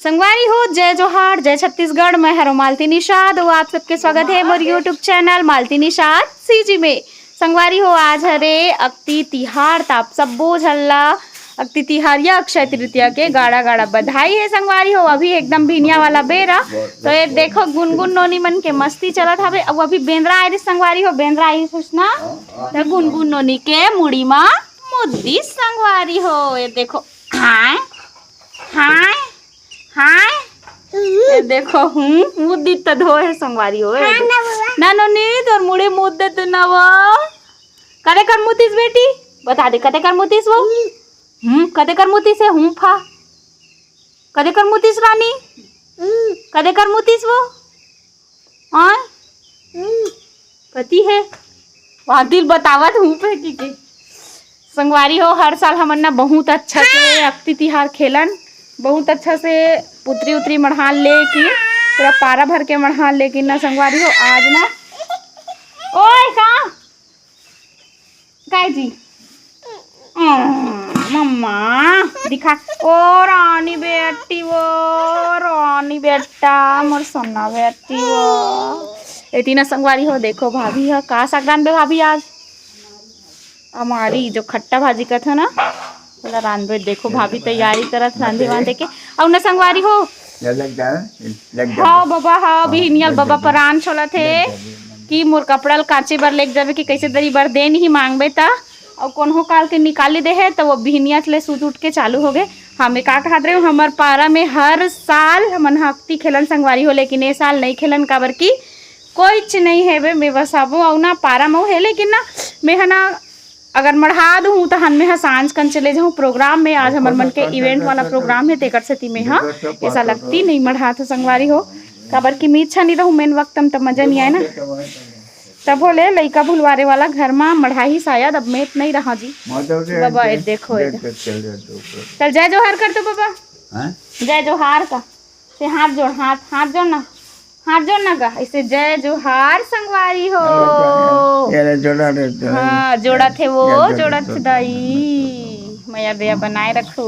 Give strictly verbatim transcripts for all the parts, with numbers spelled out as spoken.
संगवारी हो, जय जोहार, जय छत्तीसगढ़। मैं हरो मालती निषाद, अउ आप सबके स्वागत हे मोर YouTube channel Malti Nishad CG में। संगवारी हो, आज हरे अक्ति तिहार, त आप सब्बो झन ला अक्ति तिहार या अक्षय तृतीया के गाड़ा गाड़ा बधाई हे संगवारी हो। अभी एकदम भिनिया वाला बेरा, त ये देखो गुनगुन नोनी मन के मस्ती चलत हवे। अउ अभी बेंदरा आए रहिस संगवारी हो, बेंदरा आए रहिस ना, त गुनगुन नोनी के मुड़ी मा मुद्दी संगवारी हो। ये देखो, हाय हाय हाय, ये देखो, हूँ, मुद्दी त धोए हे संगवारी हो। हाँ ना बुआ। ना नोनी, तोर मुड़ी मुद्दे तो ना वो। कते कर मुतिस बेटी? बता दे, कते कर मुतिस वो? हम्म, कते कर मुतिस हे? हूँ फा। कते कर मुतिस रानी? हम्म। कते कर मुतिस वो? हाँ? हम्म। कती हे? वहाँ दिल बतावत हूँ पे की के। संगवारी हो, हर साल हमन ना बहुत अच्छा से अक्ति तिहार खेलन, बहुत अच्छा से पुतरी उतरी मढ़ान ले की, पूरा पारा भर के मढ़ान, लेकिन ना संगवारी हो, आज ना, ओए का? काय जी? अम्म, मम्मा, दिखा। ओ रानी बेटी वो, रानी बेटा, मोर सोना बेटी वो। एती ना संगवारी हो, देखो भाभी ह का साग रांधबे भाभी आज? हमारी जो खट्टा भाजी कथो ना, ओला रांधबे। देखो भाभी तैयारी करत रांधे वांधे के। अउ ना संगवारी हो, लग जा, लग जा। हाँ बाबा, हाँ, अभी हिनियल बाबा परान छोलत हे कि मोर कपड़ा ल काचे बर लेग जाबे कि कैसे दरी बर देन ही मांगबे त, अउ कोनो काल के निकाली दे हे, त वो बिहनिया ले सूत उठ के चालू हो गए। हाँ, मैं का कहत रहे हूँ, हमर पारा में हर साल हमन ह अक्ति खेलन संगवारी हो, लेकिन ए साल नहीं खेलन, काबर कि कोईच नहीं हेबे, मैं बस आबो अउ ना पारा में हे, लेकिन ना मैं ह ना अगर मढ़ा दूँ त हन में ह सांझ कन चले जाऊँ प्रोग्राम में। आज हमर मन के इवेंट वाला प्रोग्राम हे, तेकर सेती में ह ऐसा लगती नहीं मढ़ा तो संगवारी हो, काबर कि मीछा नहीं रहूँ मेन वक्त में त मजा नहीं आए ना। तभो ले लइका भुलवारे वाला घर मा मढ़ाही शायद, अब मैं नहीं रहा जी। बाबा, ये देखो, ये देखो। चल जय जोहार कर दो बाबा। हाँ? जय जोहार का। से हाथ जोड़, हाथ, हाथ जोड़ ना, हाथ जोड़ ना गा, ऐसे जय जोहार संगवारी हो। ये ले जोड़ा रे, जोड़ा। हाँ, जोड़ा थे वो, ये जोड़ा जोड़ा थे दाई। मया दया बनाए रखो।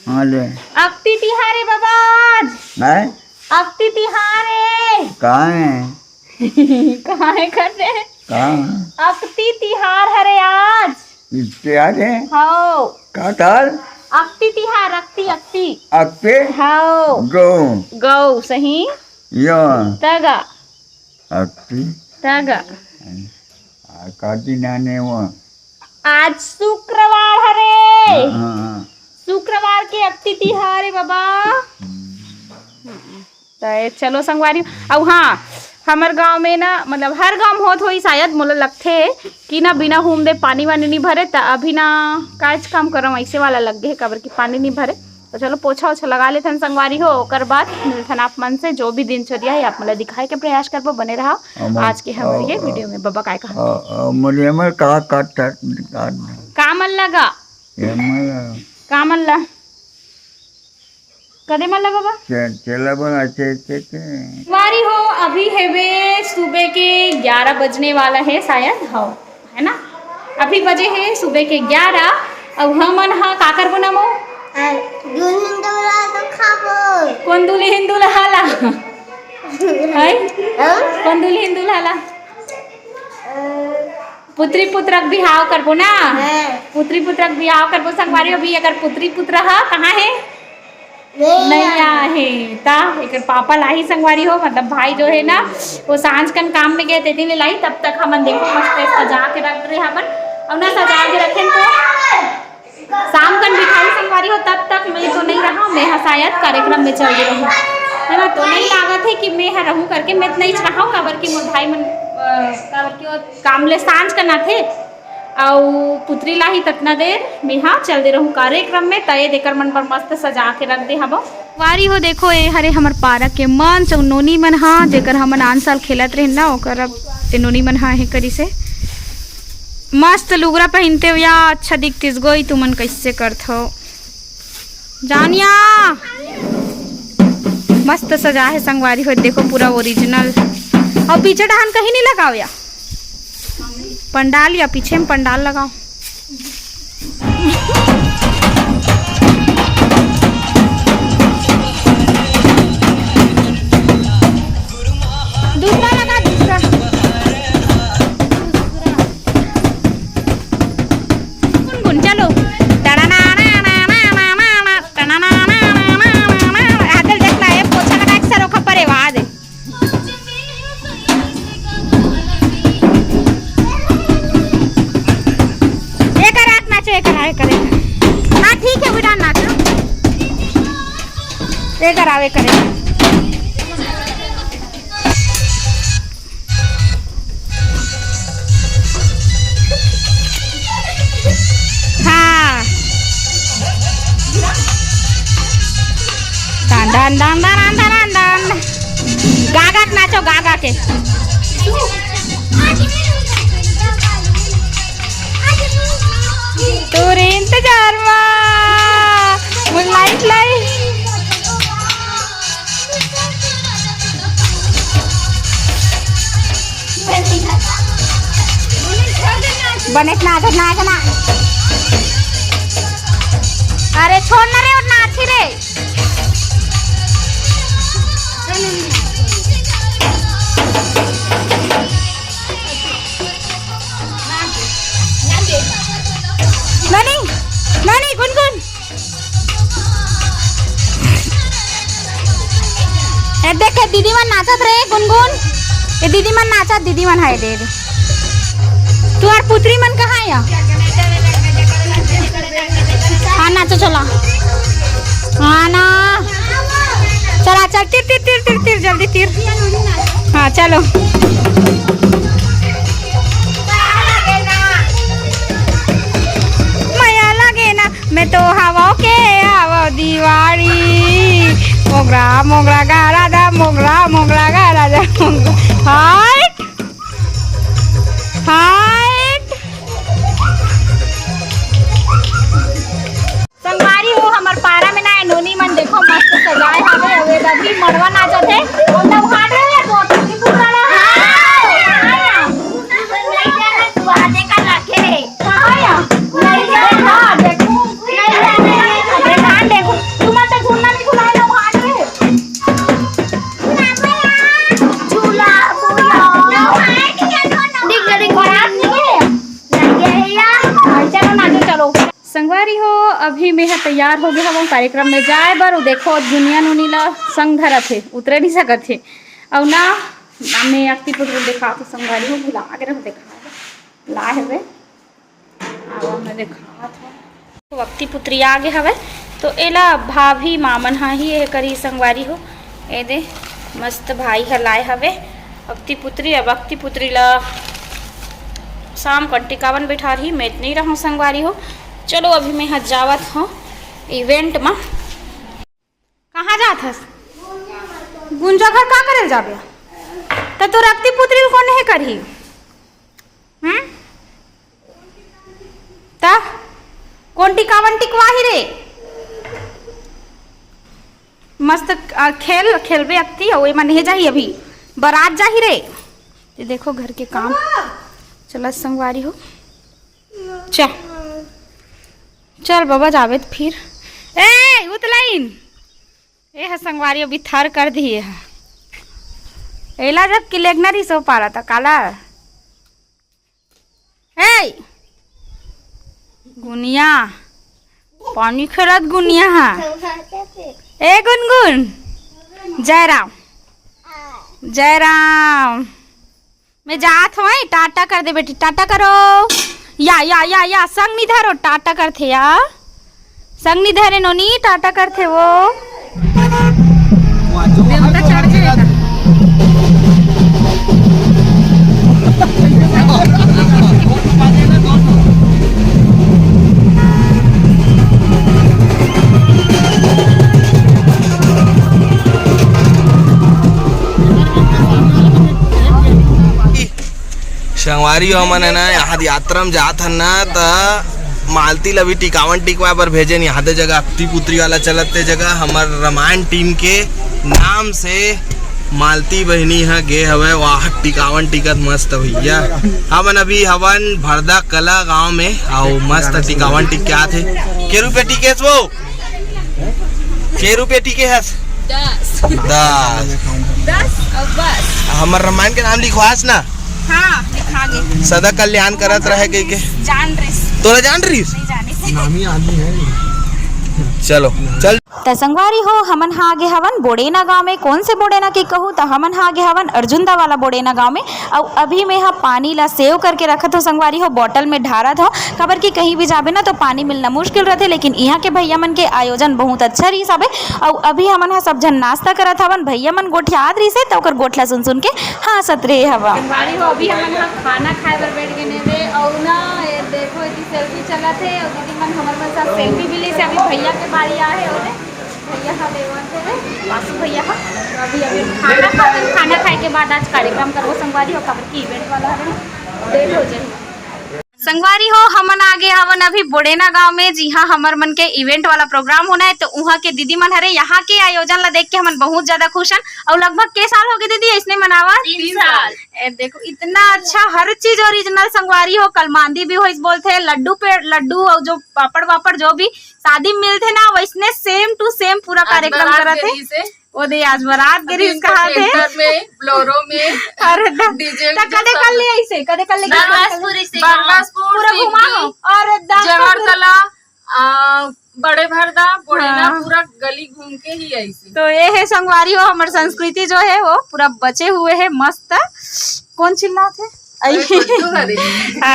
हाँ ले। अक्ति तिहार हे बाबा आज। हैं? अक्ति तिहार हे। कहाँ है? कहाँ है करते? कहाँ? अक्ति तिहार हरे आज। तिहार है? हाँ। का ताल? अक्ति तिहार, अक्ति, अक्ति। अक्ति? हाँ। गौ। गौ, सही। यो। तगा। अक्ति? तगा। आ, काटी नाने वो। आज शुक्रवार हरे। हाँ, हाँ, हाँ। शुक्रवार के अक्ति तिहार हे बाबा। हम्म। त चलो संगवारी, अउ हाँ, हमर गांव में ना, मतलब हर गांव में होत होही शायद, मोला लगथे कि ना बिना हूम दे पानी वानी नहीं भरे, त अभी ना कायच काम करम ऐसे वाला लग गए, काबर कि पानी नहीं भरे। तो चलो पोछा ओछा लगा लेथन संगवारी हो, ओकर बाद मिलथन आप मन से। जो भी दिनचर्या है आप मन ला दिखाए के प्रयास करबो, बने रहा। आज के हमर ये वीडियो में। बाबा काय कहा? मोर एमर का काट काट काट। का मन लगा? एमर का मन ला? कदे मन ला बाबा? चे-, चेला बना चे, चे, चे। संगवारी हो, अभी हेवे सुबह के ग्यारह बजने वाला है शायद, हाँ, है ना? अभी बजे है सुबह के ग्यारह। अब हमन हा का करबो ना मो? दुल्हन दूल्हा तो खाबो। कौन दुल्हन दूल्हा ला? है? हाँ? कौन दुल्हन दूल्हा ला? अ, पुत्री पुत्रक बिहाव करबो ना? हाँ। पुत्री पुत्रक बिहाव करबो संगवारी। अभी अगर पुत्री पुत्र हा कहाँ है? नहीं आए। ता एकर पापा लाही संगवारी हो, मतलब भाई जो है ना, वो सांझ कन काम में गए, तेती ले लाई। तब तक हमन देखो मस्त सजा के रख रहे हवन, और ना सजा के रखें तो शाम कन बिठाई संगवारी हो। तब तक मैं तो नहीं रहा, मैं हा शायद कार्यक्रम में चल रही हूँ, है ना? तो नहीं लागत है कि मैं हा रहूँ करके, मैं तो नहीं रहा हूँ, काबर कि मोर भाई मन, अ, काबर कि वो काम ले सांझ कन आथे। अउ पुत्री लाही ततना देर मेहा चल दे रहूं कार्यक्रम में, त ए देकर मन बर मस्त सजा के रख दे हबो। वारी हो देखो, ए हरे हमर पारा के मंच अउ नोनी मन हा, जेकर हमन आन साल खेलत रहेन ना, ओकर अब ए नोनी मन हा हे करी से मस्त लुगरा पहिनते हुआ अच्छा दिखतिस गोई। तुमन कैसे करथो? जानिया मस्त सजा है संगवारी हो, देखो पूरा ओरिजिनल। अउ पीछे डहान कहीं नहीं लगाओ या पंडाल, या पीछे में पंडाल लगाओ। ये करावे करे। हाँ। दन, दन, दन। गा, गा के नाचो, गा, गा के। तोरे इंतजार मा, मोर लाइफ लाई। बने नाचत नाच ना। अरे छोड़ ना रे, और नाची रे। नोनी, नोनी, गुनगुन। ए देख, ए दीदी मन नाचत रे, गुनगुन। ए दीदी मन नाचत, दीदी मन हाय दे दे। तुहार पुत्री मन कहाँ हे? हाँ, नाचो, चला। हाँ ना। चला, चल, तिर, तिर, तिर, तिर, तिर, जल्दी तिर। हाँ, चलो। मया लगे ना, मैं तो हवा के हवा दिवाली। मोगरा, मोगरा गा राजा, मोगरा, मोगरा गा राजा, मोगरा। हाय। हाय। संगवारी हो, हमर पारा में ना ए नोनी मन देखो मस्त सजाए हवे, अउ ए ददी मड़वा नाचत हे। ओला उखाड़ रहे हो, दो तीन फुट वाला। हाँ, हाँ, हाँ। कहाँ या? नहीं जाना, तू आधे का रखे रे। कहाँ या? नहीं जाना, देखो। नहीं जाना, नहीं जाना। ध्यान देखो, तू मत घूमना, नहीं घुमाए ना, उखाड़ रहे। झूला, झूला। दिख गई, दिख गई। बारात नहीं है? नहीं है या? हाँ, चलो ना, तो चलो। संगवारी हो, अभी मैं ह तैयार हो गया हवं कार्यक्रम में जाए बर। वो देखो, दुनिया नोनी ला संग धरत हे, उतरे नहीं सकत हे। अउ ना, मैं अक्ति पुत्री दिखात हवं संगवारी हो, भुला के रहो, दिखा दे। ला हेवे, अब मैं दिखात हवं। तो अक्ति पुत्री आ गे हवे, तो एला भाभी मामन हा ही ये करी संगवारी हो। ए दे, मस्त भाई ह लाए हवे अक्ति पुत्री। अब अक्ति पुत्री ला शाम कन टिकावन बैठारही, मैं नहीं रहूं संगवारी हो। चलो अभी मैं ह जावत हूँ इवेंट मा। कहाँ जात हस? गुंजा घर का करे जाबे? त तोर अक्ति पुत्री कोन हे करही? हम्म? त कोन टिकावन टिकवाही रे? मस्त, आ, खेल खेलबे अक्ति, अउ एमा नहीं जाही अभी, बारात जाही रे। ये देखो घर के काम चलत संगवारी हो। चल, चल बाबा, जाबे त फिर। ए, उतलाइन। ए ह संगवारी अभी थर कर दिए ह। एला जब कि लेगना रही सो पारा त काला। ए, गुनिया, पानी खेलत गुनिया ह। ए गुनगुन, जय राम, जय राम। मैं जात हवं, टाटा कर दे बेटी, टाटा करो। या, या, या, या, संग नी धरो, टाटा करथे या। संग नी धरे नोनी, टाटा करथे वो। देवता चढ़ जाएगा। संगवारी हो, हमन है ना, यहाँ यात्रा में जात हन ना, त मालती ल भी टिकावन टिकवाए बर भेजे न। यहाँ दे जगह अक्ति पुत्री वाला चलत, ते जगह हमर रामायण टीम के नाम से मालती बहिनी ह गे हवय, वाह, टिकावन टिकत मस्त भैया। हमन अभी हवन भरदा कला गांव में, अउ मस्त टिकावन टिक के आत हे। के रुपया टिकेस वो? के रुपया टिके हस? दस। दस। दस अउ बस। हमर रामायण के नाम लिखवास ना? हाँ, लिखा गे। सदा कल्याण करत रहे कहिके। जान रहिस। तोला जान रहिस? नहीं जानिस। नामी आदमी है। चलो, चल। त संगवारी हो, हमन ह आगे हवन बोड़ेना गांव में। कौन से बोड़ेना के कहूँ, त हमन ह आगे हवन अर्जुंदा वाला बोड़ेना गांव में। अउ अभी मैं ह पानी ला सेव करके रखत हूँ संगवारी हो, बॉटल में ढारत हूँ, काबर कि कहीं भी जाबे ना तो पानी मिलना मुश्किल रहथे। लेकिन इहाँ के भैया मन के आयोजन बहुत अच्छा रहिस हवे। अउ अभी हमन ह सब झन नाश्ता करत हवन, भैया मन गोठियात रहिस हे त ओकर गोठ ला सुन सुन के हाँसत रहे हवा। संगवारी हो, अभी हमन ह खाना खाए बर बैठ गेन हवे। अउ ना, ये देखो, एती सेल्फी चलत हे अउ दीदी मन हमर मन साथ सेल्फी भी लेस हे। अभी भैया के बारी आए हे, ओदे भैया ह लेवत हे, वासु भैया ह। तो अभी, अभी खाना खाबे, खाना खाए के बाद आज कार्यक्रम करबो संगवारी हो, काबर कि इवेंट वाला हरे, लेट हो जाही। संगवारी हो, हमन आगे हवन अभी बोड़ेना गांव में, जिहां हमर मन के इवेंट वाला प्रोग्राम होना हे। तो उहां के दीदी मन हरे, यहाँ के आयोजन ला देख के हमन बहुत ज्यादा खुश हन। अउ लगभग के साल हो गए दीदी ऐसने मनावत? तीन साल। ए, देखो, इतना अच्छा, हर चीज ओरिजिनल संगवारी हो। कलमांदी भी होइस बोलथे, लड्डू पे लड्डू अउ जो पापड़ वापड़ जो भी शादी में मिलथे ना, वैसने same to same पूरा आज कार्यक्रम बारात करत गे हे। रहिस हे। ओ दे, आज बारात गे अभी रहिस उनका कहात हे। Tractor में, Bolero में, अरे दा, DJ त कदे कर ले ऐसे, कदे कर ले बरवासपुर, पूरा घुमा हो। अरे दा, जवाहर कला, आ, बड़े भरदा, बोड़ेना, हाँ। पूरा गली घूम के ही ऐसे। तो ये है संगवारी हो, हमर संस्कृति जो है वो पूरा बचे हुए है, मस्त। कौन चिल्लात हे? अरे, गुड्डू हरे।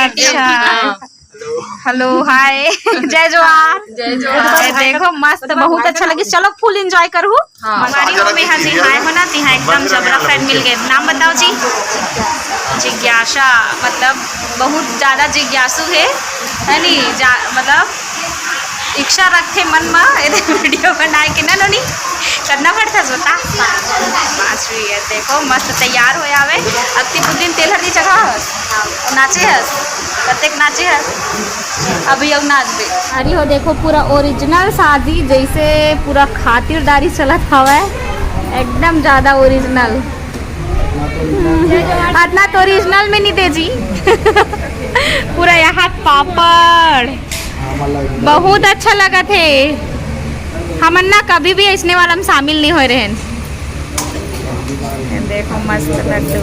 अच्छा। हाँ। हेलो, हाय। जय जोहार। जय जोहार। ये देखो, मस्त, बहुत अच्छा लगिस। चलो, full enjoy करहू। हाँ। हमारी हो में हंसी हाय हो ना, तिहा एकदम जबरा fan मिल गए। नाम बताओ जी। जिज्ञासा, मतलब, बहुत ज्यादा जिज्ञासु है, है नी? जा-, मतलब, इच्छा रखथे मन म, एदे video बनाए के ना नोनी? करना पड़ता बता। पाँचवी है, देखो मस्त तैयार हो आवे। अक्ति बुद्धिन तेल हल्दी चढ़ा हस, नाचे हस, कतेक नाचे हस, अभी अब नाचबे। अरे हो देखो पूरा original शादी जैसे पूरा खातिरदारी चलत हवय, एकदम ज्यादा original। अतना तो original में नहीं दे जी। पूरा यहाँ पापड़, बहुत अच्छा लगत हे। हमन ना कभी भी ऐसने वाला में शामिल नहीं होए रहेन। ये देखो मस्त लड्डू।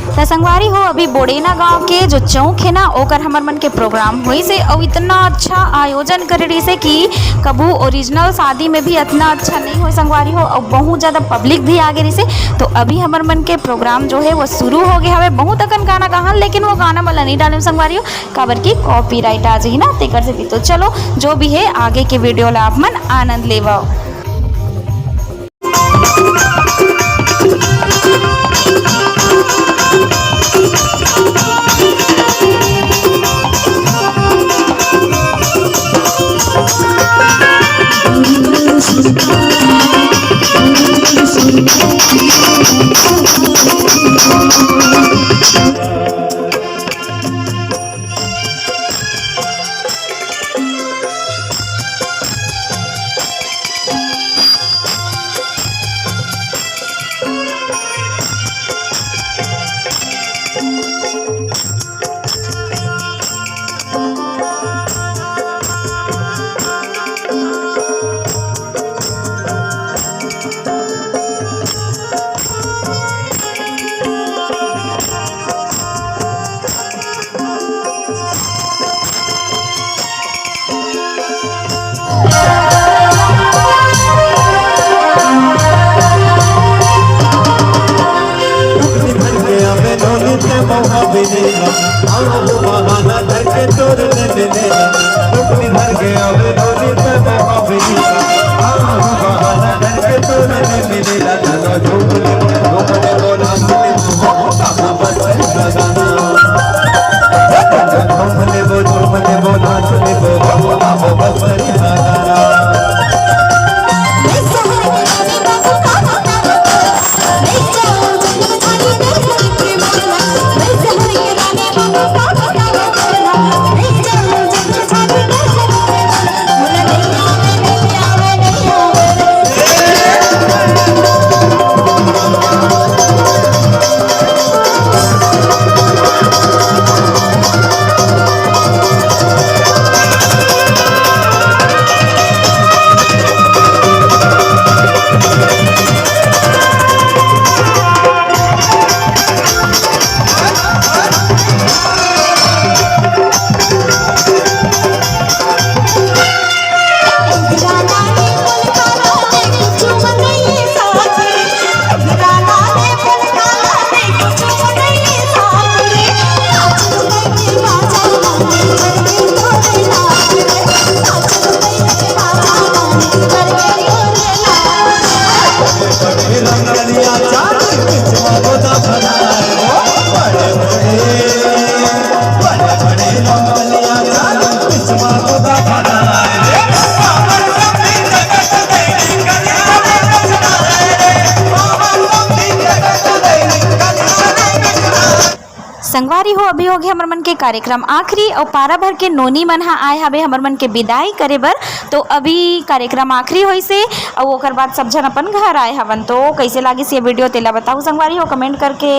त संगवारी हो, अभी बोड़ेना गांव के जो चौक है ना, ओकर हमर मन के प्रोग्राम होइस हे, अउ इतना अच्छा आयोजन करे रहिस हे कि कभू original शादी में भी इतना अच्छा नहीं होए संगवारी हो, अउ बहुत ज्यादा public भी आगे रहिस हे। तो अभी हमर मन के प्रोग्राम जो है वो शुरू हो गए हवे। बहुत अकन गाना गाहन, लेकिन वो गाना मन ला नहीं डालेम संगवारी हो, काबर कि copyright आ जाही ना, तेकर से भी। तो चलो, जो भी है आगे के video ला आप मन आनंद लेवव। संगवारी हो, अभी हो गए हमर मन के कार्यक्रम आखिरी, अउ पारा भर के नोनी मन ह आए हवे हमर मन के विदाई करे बर। तो अभी कार्यक्रम आखिरी होइस हे, अउ ओकर बाद सब झन अपन घर आए हवन। तो कैसे लागिस ये वीडियो, तेला बताहू संगवारी हो कमेंट करके।